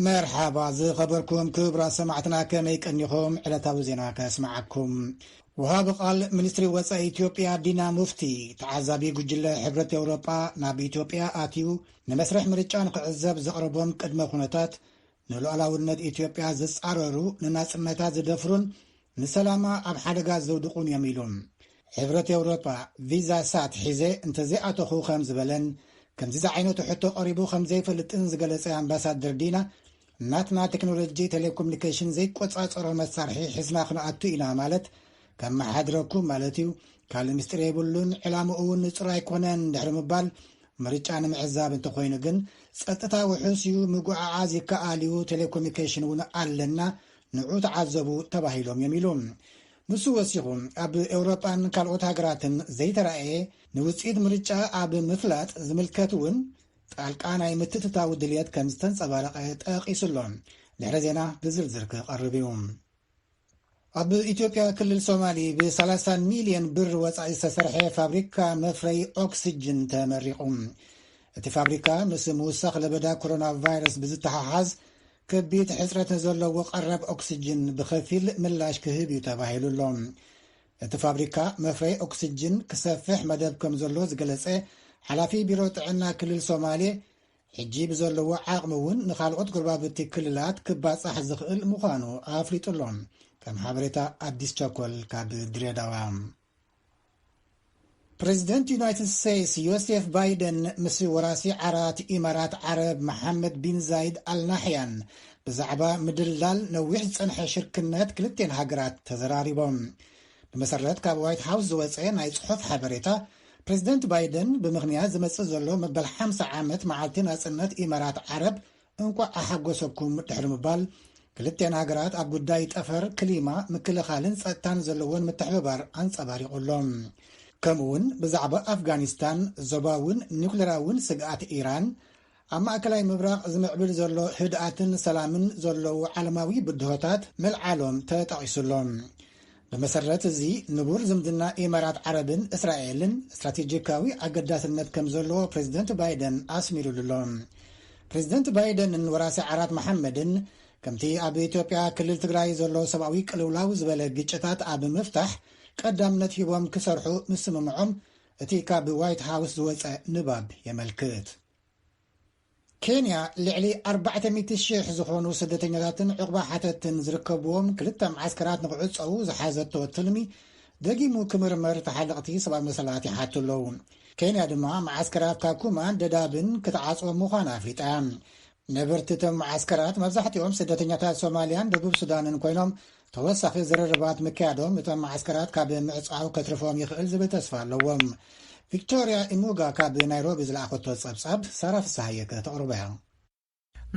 መርሓባ ዝኸበርኩም ክቡራት ሰማዕትና፣ ከመይ ቀኒኹም? ዕለታዊ ዜና ከስምዓኩም። ወሃቢ ቃል ሚኒስትሪ ወጻኢ ኢትዮጵያ ዲና ሙፍቲ፣ ተዓዛቢ ጉጅለ ሕብረት ኤውሮጳ ናብ ኢትዮጵያ ኣትዩ ንመስርሕ ምርጫ ንክዕዘብ ዘቕረቦም ቅድመ ኩነታት ንሉዓላውነት ኢትዮጵያ ዝጻረሩ፣ ንናጽነታ ዝደፍሩን ንሰላማ ኣብ ሓደጋ ዘውድቑን እዮም ኢሉ። ሕብረት ኤውሮጳ ቪዛ ሳት ሒዘ እንተዘይኣተኹ ከም ዝበለን ከምዚ ዝዓይነቱ ሕቶ ቀሪቡ ከም ዘይፈልጥን ዝገለጸ ኣምባሳደር ዲና፣ ናትና ቴክኖሎጂ ቴሌኮሙኒኬሽን ዘይቆጻጸሮ መሳርሒ ሒዝና ክንኣቱ ኢና ማለት ከመሓድረኩም ማለት እዩ። ካልእ ምስጢር የብሉን። ዕላምኡ እውን ንጹር ኣይኮነን ድሕሪ ምባል፣ ምርጫ ንምዕዛብ እንተኾይኑ ግን ጸጥታ ውሑስ እዩ፣ ምጉዕዓዝ ይከኣል እዩ፣ ቴሌኮሙኒኬሽን እውን ኣለና፣ ንዑ ተዓዘቡ ተባሂሎም እዮም ኢሉ። ንሱ ወሲኹ፣ ኣብ ኤውሮጳን ካልኦት ሃገራትን ዘይተራእየ ንውጽኢት ምርጫ ኣብ ምፍላጥ ዝምልከት እውን ጣልቃ ናይ ምትእትታው ድልየት ከም ዝተንጸባረቐ ጠቒሱ ኣሎ። ድሕሪ ዜና ብዝርዝር ክቐርብ እዩ። ኣብ ኢትዮጵያ ክልል ሶማሌ ብ30 ሚልዮን ብር ወጻኢ ዝተሰርሐ ፋብሪካ መፍረይ ኦክስጅን ተመሪቑ። እቲ ፋብሪካ ምስ ምውሳኽ ለበዳ ኮሮና ቫይረስ ብዝተሓሓዝ ከቢድ ሕጽረት ንዘለዎ ቀረብ ኦክስጅን ብኸፊል ምላሽ ክህብ እዩ ተባሂሉ ኣሎ። እቲ ፋብሪካ መፍረይ ኦክስጅን ክሰፍሕ መደብ ከም ዘሎ ዝገለጸ ሓላፊ ቢሮ ጥዕና ክልል ሶማሌ፣ ሕጂ ብዘለዎ ዓቕሚ እውን ንኻልኦት ጎረባብቲ ክልላት ክባጻሕ ዝኽእል ምዃኑ ኣፍሊጡ ኣሎ። ከም ሓበሬታ ኣዲስ ቸኮል ካብ ድሬዳዋ። ፕሬዚደንት ዩናይትድ ስቴትስ ዮሴፍ ባይደን ምስ ወራሲ ዓራት ኢማራት ዓረብ መሓመድ ቢን ዛይድ ኣልናሕያን ብዛዕባ ምድልዳል ነዊሕ ዝጸንሐ ሽርክነት ክልቴን ሃገራት ተዘራሪቦም። ብመሰረት ካብ ዋይት ሃውስ ዝወጸ ናይ ጽሑፍ ሓበሬታ፣ ፕሬዚደንት ባይደን ብምኽንያት ዝመጽእ ዘሎ መበል ሓምሳ ዓመት መዓልቲ ናጽነት ኢማራት ዓረብ እንቋዕ ኣሓጎሰኩም ድሕሪ ምባል፣ ክልቴን ሃገራት ኣብ ጉዳይ ጠፈር፣ ክሊማ፣ ምክልኻልን ጸጥታን ዘለወን ምትሕብባር ኣንጸባሪቑ ኣሎ። ከምኡውን ብዛዕባ ኣፍጋኒስታን፣ ዞባውን ኒውክሌራውን ስግኣት ኢራን፣ ኣብ ማእከላይ ምብራቕ ዝምዕብል ዘሎ ህድኣትን ሰላምን ዘለዉ ዓለማዊ ብድሆታት ምልዓሎም ተጠቒሱ ኣሎ። ብመሰረት እዚ፣ ንቡር ዝምድና ኢማራት ዓረብን እስራኤልን ስትራቴጂካዊ ኣገዳስነት ከም ዘለዎ ፕሬዚደንት ባይደን ኣስሚሩሉ ኣሎ። ፕሬዚደንት ባይደንን ወራሲ ዓራት መሓመድን ከምቲ ኣብ ኢትዮጵያ ክልል ትግራይ ዘሎ ሰብኣዊ ቅልውላው ዝበለ ግጭታት ኣብ ምፍታሕ ቀዳምነት ሂቦም ክሰርሑ ምስምምዖም እቲ ካብ ዋይት ሃውስ ዝወጸ ንባብ የመልክት። ኬንያ ልዕሊ ኣርባዕተ ሚእቲ ሽሕ ዝኾኑ ስደተኛታትን ዕቑባ ሓተትን ዝርከብዎም ክልተ መዓስከራት ንክዕጸዉ ዝሓዘቶ ትልሚ ደጊሙ ክምርመር ተሓለቕቲ ሰብኣዊ መሰላት ይሓቱ ኣለዉ። ኬንያ ድማ መዓስከራት ካኩማን ደዳብን ክትዓጽዎ ምዃና ኣፍሊጣ። ነበርቲ እቶም መዓስከራት መብዛሕትኦም ስደተኛታት ሶማልያን ደቡብ ሱዳንን ኮይኖም፣ ተወሳኺ ዝርርባት ምክያዶም እቶም መዓስከራት ካብ ምዕጻው ከትርፎም ይኽእል ዝብል ተስፋ ኣለዎም። ቪክቶርያ ኢሙጋ ካብ ናይሮቢ ዝለኣኸቶ ጸብጻብ ሳራ ፍስሃየ ከተቕርቦ እያ።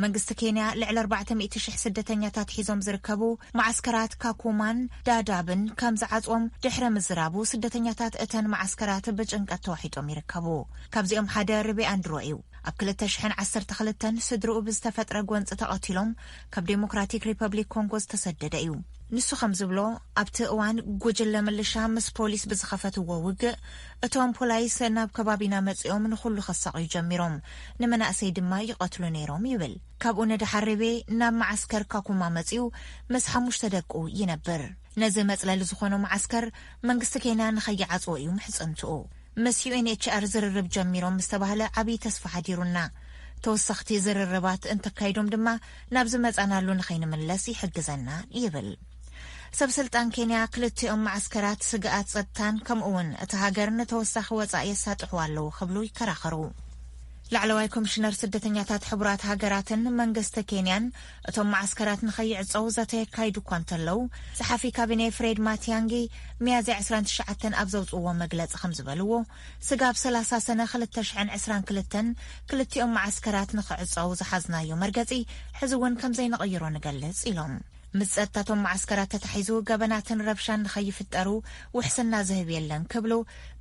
መንግስቲ ኬንያ ልዕሊ ኣርባዕተ ሚእቲ ሽሕ ስደተኛታት ሒዞም ዝርከቡ መዓስከራት ካኩማን ዳዳብን ከም ዝዓጽዎም ድሕሪ ምዝራቡ፣ ስደተኛታት እተን መዓስከራት ብጭንቀት ተዋሒጦም ይርከቡ። ካብዚኦም ሓደ ርቤ ኣንድሮ እዩ። ኣብ ክልተ ሽሕን ዓሰርተ ክልተን ስድርኡ ብዝተፈጥረ ጎንጺ ተቐቲሎም ካብ ዴሞክራቲክ ሪፐብሊክ ኮንጎ ዝተሰደደ እዩ። ንሱ ከም ዝብሎ፣ ኣብቲ እዋን ጉጅለ ምልሻ ምስ ፖሊስ ብዝኸፈትዎ ውግእ፣ እቶም ፖላይስ ናብ ከባቢና መጺኦም ንኹሉ ከሳቕዩ ጀሚሮም፣ ንመናእሰይ ድማ ይቐትሉ ነይሮም ይብል። ካብኡ ንደሓር ርቤ ናብ መዓስከር ካኩማ መጺኡ ምስ ሓሙሽተ ደቁ ይነብር። ነዚ መጽለሊ ዝኾኖ መዓስከር መንግስቲ ኬንያ ንኸይዓጽዎ እዩ ምሕጽንትኡ። ምስ ዩ ኤን ኤች ኣር ዝርርብ ጀሚሮም ምስ ተባህለ ዓብዪ ተስፋ ሓዲሩና። ተወሰኽቲ ዝርርባት እንተካይዶም ድማ ናብ ዝመጻናሉ ንኸይንምለስ ይሕግዘና ይብል። ሰብ ስልጣን ኬንያ ክልቲኦም መዓስከራት ስግኣት ጸጥታን ከምኡ እውን እታ ሃገር ንተወሳኺ ወጻኢ የሳጥሕዋ ኣለዉ ክብሉ ይከራኸሩ። ላዕለዋይ ኮሚሽነር ስደተኛታት ሕቡራት ሃገራትን መንግስቲ ኬንያን እቶም መዓስከራት ንኸይዕጸው ዘተ የካይዱ እኳ እንተለዉ፣ ጸሓፊ ካቢኔ ፍሬድ ማቲያንጊ ሚያዝያ ዕስራን ትሽዓተን ኣብ ዘውጽእዎ መግለጺ ከም ዝበልዎ፣ ስጋብ ሰላሳ ሰነ ክልተ ሽሕን ዕስራን ክልተን ክልቲኦም መዓስከራት ንኽዕጸው ዝሓዝናዮ መርገጺ ሕዚ እውን ከም ዘይንቕይሮ ንገልጽ ኢሎም። ምስ ጸጥታቶም መዓስከራት ተታሒዙ ገበናትን ረብሻን ንኸይፍጠሩ ውሕስና ዝህብ የለን ክብሉ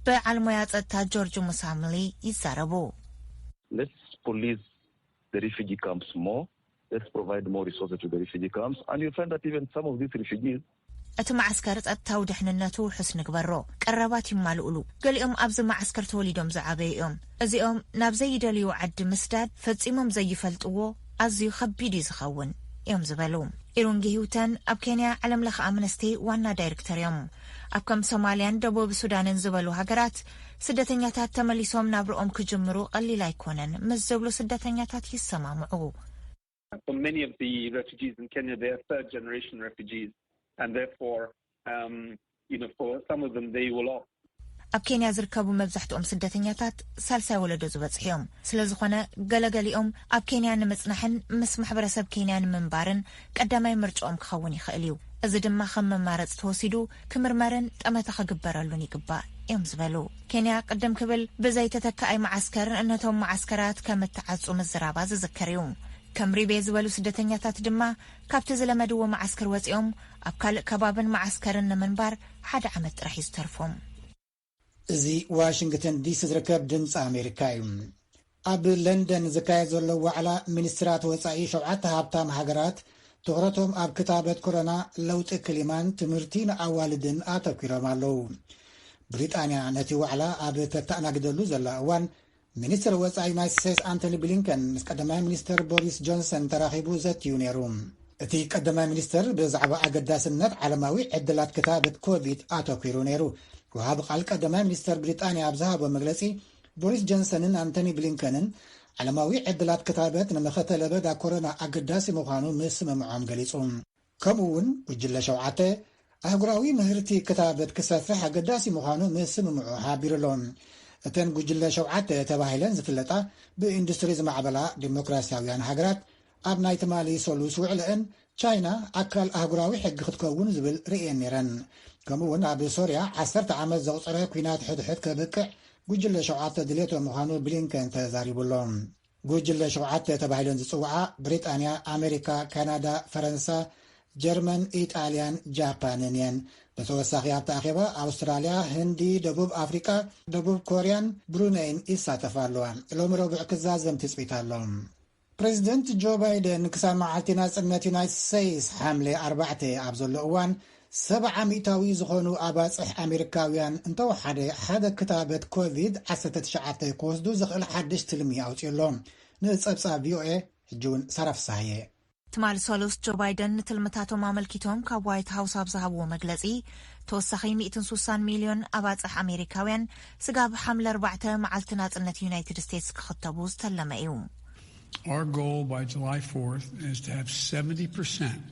በዓል ሞያ ጸጥታ ጆርጅ ሙሳምሊ ይዛረቡ። Let's police the refugee camps more. Let's provide more resources to the refugee camps. And you find that even some of these refugees እቲ መዓስከር ጸጥታዊ ድሕንነቱ ውሑስ ንግበሮ፣ ቀረባት ይማልኡሉ። ገሊኦም ኣብዚ መዓስከር ተወሊዶም ዝዓበዩ እዮም። እዚኦም ናብ ዘይደልዩ ዓዲ ምስዳድ ፈጺሞም ዘይፈልጥዎ ኣዝዩ ከቢድ እዩ ዝኸውን እዮም ዝበሉ። ኢሩንጊ ሂውተን ኣብ ኬንያ ዓለም ለኸ ኣምነስቲ ዋና ዳይሬክተር እዮም። ኣብ ከም ሶማልያን ደቡብ ሱዳንን ዝበሉ ሃገራት ስደተኛታት ተመሊሶም ናብርኦም ክጅምሩ ቀሊል ኣይኮነን ምስ ዝብሉ ስደተኛታት ይሰማምዑ። For many of the refugees in Kenya, they are third generation refugees, and therefore, um, you know, for some of them, they will opt. ኣብ ኬንያ ዝርከቡ መብዛሕትኦም ስደተኛታት ሳልሳይ ወለዶ ዝበጽሑ እዮም። ስለ ዝኾነ ገለገሊኦም ኣብ ኬንያ ንምጽናሕን ምስ ማሕበረሰብ ኬንያ ንምንባርን ቀዳማይ ምርጫኦም ክኸውን ይኽእል እዩ። እዚ ድማ ከም መማረጽ ተወሲዱ ክምርመርን ጠመተ ክግበረሉን ይግባእ እዮም ዝበሉ። ኬንያ ቅድም ክብል ብዘይተተካኣይ መዓስከር ነቶም መዓስከራት ከም እተዓጹ ምዝራባ ዝዝከር እዩ። ከም ሪቤ ዝበሉ ስደተኛታት ድማ ካብቲ ዝለመድዎ መዓስከር ወጺኦም ኣብ ካልእ ከባብን መዓስከርን ንምንባር ሓደ ዓመት ጥራሕ እዩ ዝተርፎም። እዚ ዋሽንግተን ዲሲ ዝርከብ ድምፂ ኣሜሪካ እዩ። ኣብ ለንደን ዝካየድ ዘሎ ዋዕላ ሚኒስትራት ወፃኢ ሸውዓተ ሃብታም ሃገራት ትኹረቶም ኣብ ክታበት ኮሮና፣ ለውጢ ክሊማን ትምህርቲ ንኣዋልድን ኣተኲሮም ኣለዉ። ብሪጣንያ ነቲ ዋዕላ ኣብ ተተኣናግደሉ ዘላ እዋን፣ ሚኒስትር ወፃኢ ዩናይትድ ስቴትስ ኣንቶኒ ብሊንከን ምስ ቀዳማይ ሚኒስትር ቦሪስ ጆንሰን ተራኺቡ ዘትዩ ነይሩ። እቲ ቀዳማይ ሚኒስትር ብዛዕባ ኣገዳስነት ዓለማዊ ዕድላት ክታበት ኮቪድ ኣተኲሩ ነይሩ። ወሃቢ ቃል ቀዳማይ ሚኒስትር ብሪጣንያ ኣብ ዝሃቦ መግለፂ፣ ቦሪስ ጆንሰንን ኣንቶኒ ብሊንከንን ዓለማዊ ዕድላት ክታበት ንመኸተ ለበዳ ኮሮና ኣገዳሲ ምዃኑ ምስምምዖም ገሊፁ። ከምኡ እውን ጉጅለ ሸውዓተ ኣህጉራዊ ምህርቲ ክታበት ክሰፍሕ ኣገዳሲ ምዃኑ ምስምምዑ ሓቢሩ ኣሎ። እተን ጉጅለ ሸውዓተ ተባሂለን ዝፍለጣ ብኢንዱስትሪ ዝማዕበላ ዲሞክራሲያውያን ሃገራት ኣብ ናይ ትማሊ ሰሉስ ውዕለአን ቻይና ኣካል ኣህጉራዊ ሕጊ ክትከውን ዝብል ርእየን ነይረን። ከምኡ እውን ኣብ ሶርያ ዓሰርተ ዓመት ዘቑፀረ ኲናት ሕድሕድ ከብቅዕ ጉጅለ ሸውዓተ ድሌቶ ምዃኑ ብሊንከን ተዛሪቡ ኣሎ። ጉጅለ ሸውዓተ ተባሂለን ዝፅውዓ ብሪጣንያ፣ ኣሜሪካ፣ ካናዳ፣ ፈረንሳ፣ ጀርመን፣ ኢጣልያን ጃፓንን እየን። ብተወሳኺ ኣብቲ ኣኼባ ኣውስትራልያ፣ ህንዲ፣ ደቡብ ኣፍሪቃ፣ ደቡብ ኮርያን ብሩነይን ይሳተፋ ኣለዋ። ሎሚ ረቡዕ ክዛዘም ትፅቢት ኣሎ። ፕሬዚደንት ጆ ባይደን ክሳብ መዓልቲ ናፅነት ዩናይትድ ስቴትስ ሓምለ ኣርባዕተ ኣብ ዘሎ እዋን ሰብዓ ሚእታዊ ዝኾኑ ኣባፅሕ ኣሜሪካውያን እንተወሓደ ሓደ ክታበት ኮቪድ ዓሰርተ ትሽዓተ ክወስዱ ዝኽእል ሓድሽ ትልሚ ኣውፅኡ ኣሎ። ንፀብፃብ ቪኦኤ ሕጂ እውን ሳራ ፍሳሃየ። ትማሊ ሰሉስ ጆ ባይደን ንትልምታቶም ኣመልኪቶም ካብ ዋይት ሃውስ ኣብ ዝሃብዎ መግለፂ፣ ተወሳኺ ሚእትን ሱሳን ሚልዮን ኣባፅሕ ኣሜሪካውያን ስጋብ ሓምለ ኣርባዕተ መዓልቲ ናፅነት ዩናይትድ ስቴትስ ክኽተቡ ዝተለመ እዩ። Our goal by July fourth is to have seventy percent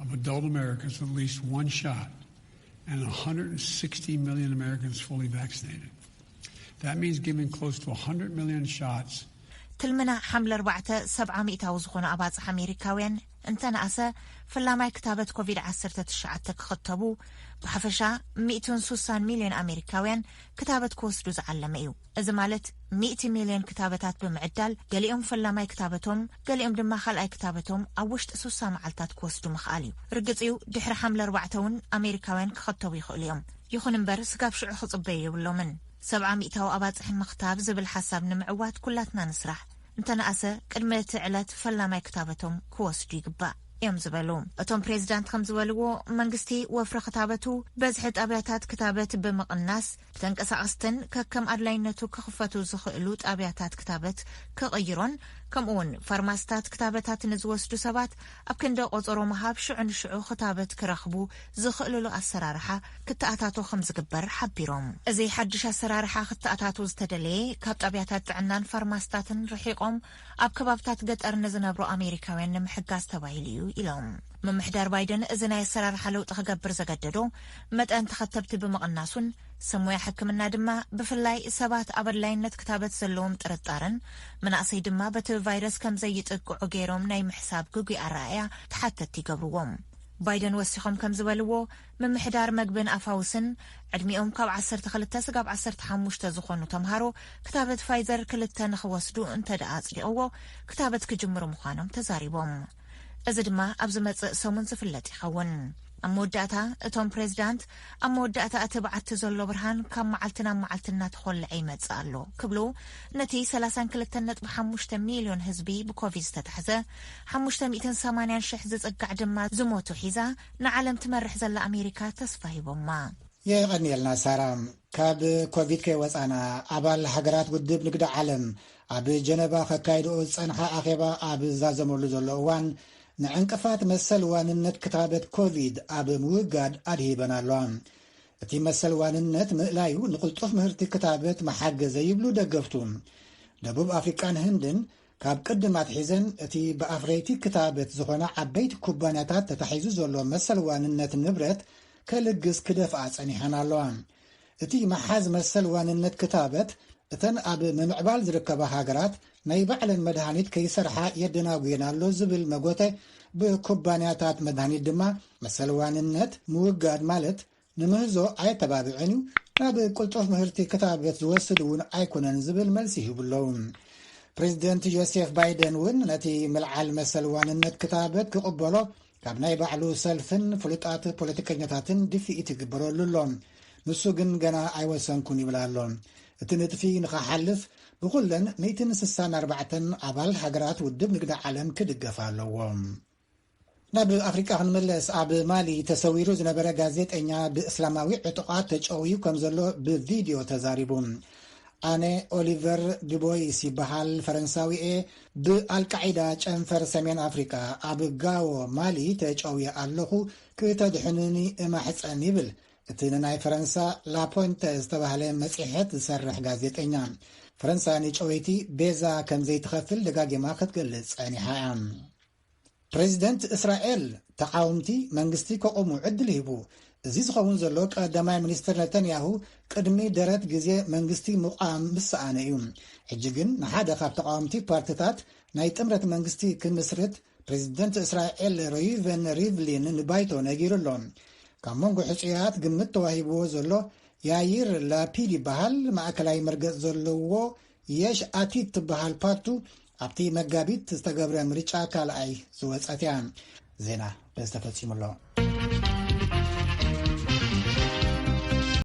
of adult Americans with at least one shot and one hundred sixty million Americans fully vaccinated. That means giving close to one hundred million shots. ትልምና ሓምለ ኣርባዕተ ሰብዓ ሚእታዊ ዝኾኑ ኣባፅሕ ኣሜሪካውያን እንተነኣሰ ፈላማይ ክታበት ኮቪድ ዓሰርተ ትሽዓተ ክኽተቡ፣ ብሓፈሻ ሚእትን ሱሳን ሚልዮን ኣሜሪካውያን ክታበት ክወስዱ ዝዓለመ እዩ። እዚ ማለት ሚእቲ ሚልዮን ክታበታት ብምዕዳል ገሊኦም ፈላማይ ክታበቶም ገሊኦም ድማ ካልኣይ ክታበቶም ኣብ ውሽጢ ሱሳ መዓልታት ክወስዱ ምኽኣል እዩ። ርግፅ እዩ ድሕሪ ሓምለ ኣርባዕተ እውን ኣሜሪካውያን ክኸተቡ ይኽእሉ እዮም። ይኹን እምበር ስጋብ ሽዑ ክፅበዩ የብሎምን። ሰብዓ ሚእታዊ ኣባፅሒ ምኽታብ ዝብል ሓሳብ ንምዕዋት ኩላትና ንስራሕ። እንተነኣሰ ቅድሚ እቲ ዕለት ፈላማይ ክታበቶም ክወስዱ ይግባእ እዮም ዝበሉ። እቶም ፕሬዚዳንት ከም ዝበልዎ መንግስቲ ወፍሪ ክታበቱ በዝሒ ጣብያታት ክታበት ብምቕናስ ብተንቀሳቐስትን ከከም ኣድላይነቱ ክኽፈቱ ዝኽእሉ ጣብያታት ክታበት ክቕይሮን ከምኡውን ፋርማስታት ክታበታት ንዝወስዱ ሰባት ኣብ ክንዲ ቆፀሮ ምሃብ ሽዑ ንሽዑ ክታበት ክረኽቡ ዝኽእልሉ ኣሰራርሓ ክተኣታቶ ከም ዝግበር ሓቢሮም። እዚ ሓድሽ ኣሰራርሓ ክተኣታቶ ዝተደለየ ካብ ጣብያታት ጥዕናን ፋርማስታትን ርሒቆም ኣብ ከባብታት ገጠር ንዝነብሩ ኣሜሪካውያን ንምሕጋዝ ተባሂሉ እዩ ኢሎም። ምምሕዳር ባይደን እዚ ናይ ኣሰራርሓ ለውጢ ክገብር ዘገደዶ መጠን ተኸተብቲ ብምቕናሱን ሰብ ሞያ ሕክምና ድማ ብፍላይ ሰባት ኣብ ኣድላይነት ክታበት ዘለዎም ጥርጣረን መናእሰይ ድማ በቲ ቫይረስ ከም ዘይጥቅዑ ገይሮም ናይ ምሕሳብ ግጉይ ኣረኣእያ ተሓተትቲ ይገብርዎም። ባይደን ወሲኾም ከም ዝበልዎ ምምሕዳር መግብን ኣፋውስን ዕድሚኦም ካብ ዓሰርተ ክልተ ስጋብ ዓሰርተ ሓሙሽተ ዝኾኑ ተምሃሮ ክታበት ፋይዘር ክልተ ንኽወስዱ እንተ ደኣ ኣጽዲቕዎ ክታበት ክጅምሩ ምዃኖም ተዛሪቦም። እዚ ድማ ኣብ ዝመጽእ ሰሙን ዝፍለጥ ይኸውን። ኣብ መወዳእታ እቶም ፕሬዚዳንት ኣብ መወዳእታ እቲ በዓቲ ዘሎ ብርሃን ካብ መዓልቲ ናብ መዓልቲ እናተኾልዐ ይመጽእ ኣሎ ክብሉ ነቲ ሰላሳን ክልተን ነጥቢ ሓሙሽተ ሚልዮን ህዝቢ ብኮቪድ ዝተታሕዘ ሓሙሽተ ሚእትን ሰማንያን ሽሕ ዝጽጋዕ ድማ ዝሞቱ ሒዛ ንዓለም ትመርሕ ዘላ ኣሜሪካ ተስፋ ሂቦማ። የቐንየልና ሳራ። ካብ ኮቪድ ከይወጻና፣ ኣባል ሃገራት ውድብ ንግዲ ዓለም ኣብ ጀነቫ ከካይድኦ ዝጸንሓ ኣኼባ ኣብ ዝዛዘመሉ ዘሎ እዋን፣ ንዕንቅፋት መሰል ዋንነት ክታበት ኮቪድ ኣብ ምውጋድ ኣድሂበን ኣለዋ። እቲ መሰል ዋንነት ምእላዩ ንቕልጡፍ ምህርቲ ክታበት መሓገዘ ይብሉ ደገፍቱ። ደቡብ ኣፍሪቃን ህንድን ካብ ቅድም ኣትሒዘን እቲ ብኣፍረይቲ ክታበት ዝኾና ዓበይቲ ኩባንያታት ተታሒዙ ዘሎ መሰል ዋንነት ንብረት ከልግስ ክደፍኣ ጸኒሐን ኣለዋ። እቲ መሓዝ መሰል ዋንነት ክታበት እተን ኣብ ምምዕባል ዝርከባ ሃገራት ናይ ባዕለን መድሃኒት ከይሰርሓ የደናጉየን ኣሎ ዝብል መጎተ፣ ብኩባንያታት መድሃኒት ድማ መሰል ዋንነት ምውጋድ ማለት ንምህዞ ኣየተባብዕን እዩ፣ ናብ ቅልጡፍ ምህርቲ ክታበት ዝወስድ እውን ኣይኮነን ዝብል መልሲ ይህቡ ኣለዉ። ፕሬዚደንት ጆሴፍ ባይደን እውን ነቲ ምልዓል መሰል ዋንነት ክታበት ክቕበሎ ካብ ናይ ባዕሉ ሰልፍን ፍሉጣት ፖለቲከኛታትን ድፍኢት ይግበረሉ ኣሎ። ንሱ ግን ገና ኣይወሰንኩን ይብል ኣሎ። እቲ ንጥፊ ንኸሓልፍ ብኹለን ሚእትን ስሳን ኣርባዕተን ኣባል ሃገራት ውድብ ንግዲ ዓለም ክድገፍ ኣለዎ። ናብ ኣፍሪቃ ክንምለስ፣ ኣብ ማሊ ተሰዊሩ ዝነበረ ጋዜጠኛ ብእስላማዊ ዕጡቓት ተጨውዩ ከም ዘሎ ብቪድዮ ተዛሪቡ። ኣነ ኦሊቨር ዱቦይስ ይበሃል፣ ፈረንሳዊ እየ። ብኣልቃዒዳ ጨንፈር ሰሜን ኣፍሪቃ ኣብ ጋዎ ማሊ ተጨውየ ኣለኹ፣ ክተድሕኑኒ እማሕጸን ይብል እቲ ንናይ ፈረንሳ ላፖንተ ዝተባህለ መጽሔት ዝሰርሕ ጋዜጠኛ። ፈረንሳ ንጨወይቲ ቤዛ ከም ዘይትኸፍል ደጋጊማ ክትገልጽ ጸኒሓ እያ። ፕሬዚደንት እስራኤል ተቓወምቲ መንግስቲ ከቑሙ ዕድል ሂቡ። እዚ ዝኸውን ዘሎ ቀዳማይ ሚኒስትር ነተንያሁ ቅድሚ ደረት ግዜ መንግስቲ ምቋም ምስ ሰኣነ እዩ። ሕጂ ግን ንሓደ ካብ ተቓወምቲ ፓርትታት ናይ ጥምረት መንግስቲ ክምስርት ፕሬዚደንት እስራኤል ሮዩቨን ሪቭሊን ንባይቶ ነጊሩ ኣሎ። ካብ መንጎ ሕጹያት ግምት ተዋሂብዎ ዘሎ ያይር ላፒድ ይበሃል። ማእከላይ መርገጽ ዘለዎ የሽ ኣቲድ ትበሃል ፓርቱ ኣብቲ መጋቢት ዝተገብረ ምርጫ ካልኣይ ዝወጸት እያ። ዜና በዚ ተፈጺሙ ኣሎ።